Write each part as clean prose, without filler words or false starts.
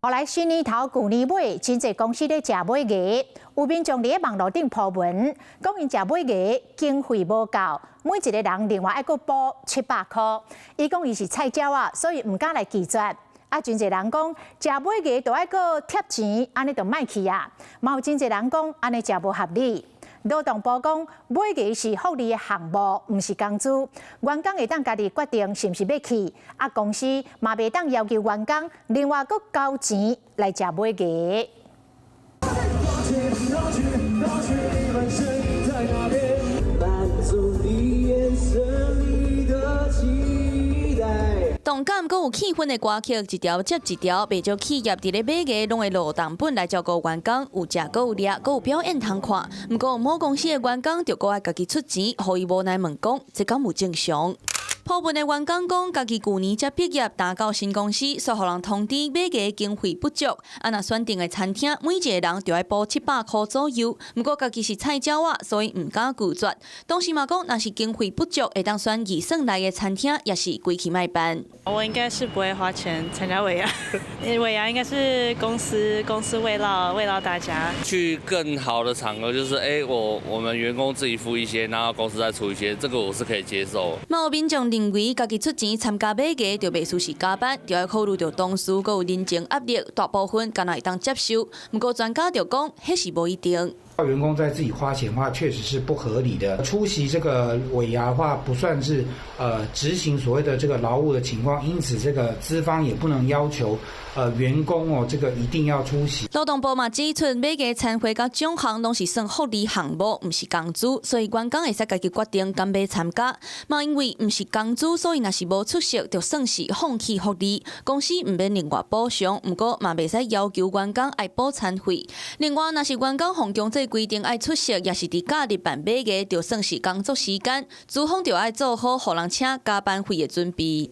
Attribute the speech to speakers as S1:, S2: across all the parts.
S1: 後來新年頭舊年尾，真濟公司咧食尾牙，有民眾佇咧網路頂 po 文，講𪜶食尾牙經費無夠，每一个人另外愛閣補700箍。伊講伊是菜鳥仔，所以毋敢來拒絕。啊，真濟人講食尾牙都愛閣貼錢，按呢就莫去啊。嘛有真濟人講按呢誠無合理。勞動部講尾牙是福利的項目，毋是工資。員工會當家己決定是毋是欲去，啊公司嘛袂當要求員工另外閣交錢來食尾牙。
S2: 動感閣有氣氛的歌曲，一條接一條，袂少企業佇咧尾牙攏會落重本來照顧員工，有食閣有掠，閣有表演通看。毋過某公司的員工就閣愛家己出錢，予伊無奈問講，這敢有正常？部分的員工講，家己舊年才畢業，轉到新公司，煞予人通知尾牙經費不足，啊若選定的餐廳，每一个人就愛補700箍左右。毋過家己是菜鳥仔，所以毋敢拒絕。同時嘛講，若是經費不足，會當選預算內的餐廳，抑是規氣莫辦。
S3: 我應該是不會花錢參加尾牙，尾牙應該是公司慰勞大家。
S4: 去更好的場合，就是我們員工自己付一些，然後公司再出一些，這個我是可以接受。
S2: 嘛有民眾認為，家己出錢參加尾牙，就袂輸是加班，就愛考慮著同事閣有人情壓力，大部分敢若會當接受。毋過專家就講，彼是無一定。
S5: 員工在自己花錢的話，確實是不合理的。出席這個尾牙的話，不算是執行所謂的這個勞務的情況，因此這個資方也不能要求員工哦，這個一定要出席。
S2: 勞動部嘛指出，尾牙餐會佮獎項攏是算福利項目，毋是工資，所以員工會使家己決定敢欲參加。嘛因為毋是工資，所以若是無出席，就算是放棄福利，公司毋免另外補償。毋過嘛袂使要求員工愛補餐費。另外，若是員工予強制規定愛出席，抑是佇假日辦尾牙，就算是工作時間，資方就愛做好予人請加班費的準備。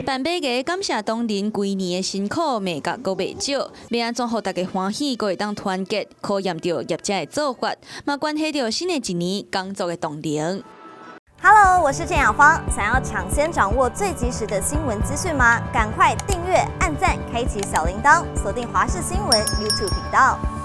S2: 辦尾牙感謝同仁規年的辛苦，罵甲閣袂少，欲按怎予大家歡喜，閣會當團結，考驗著業者的做法，嘛關係著新的一年工作的動能。
S6: Hello，我是鄭雅芳，想要搶先掌握最及時的新聞資訊嗎？趕快訂閱、按讚、開啟小鈴鐺，鎖定華視新聞 YouTube 頻道。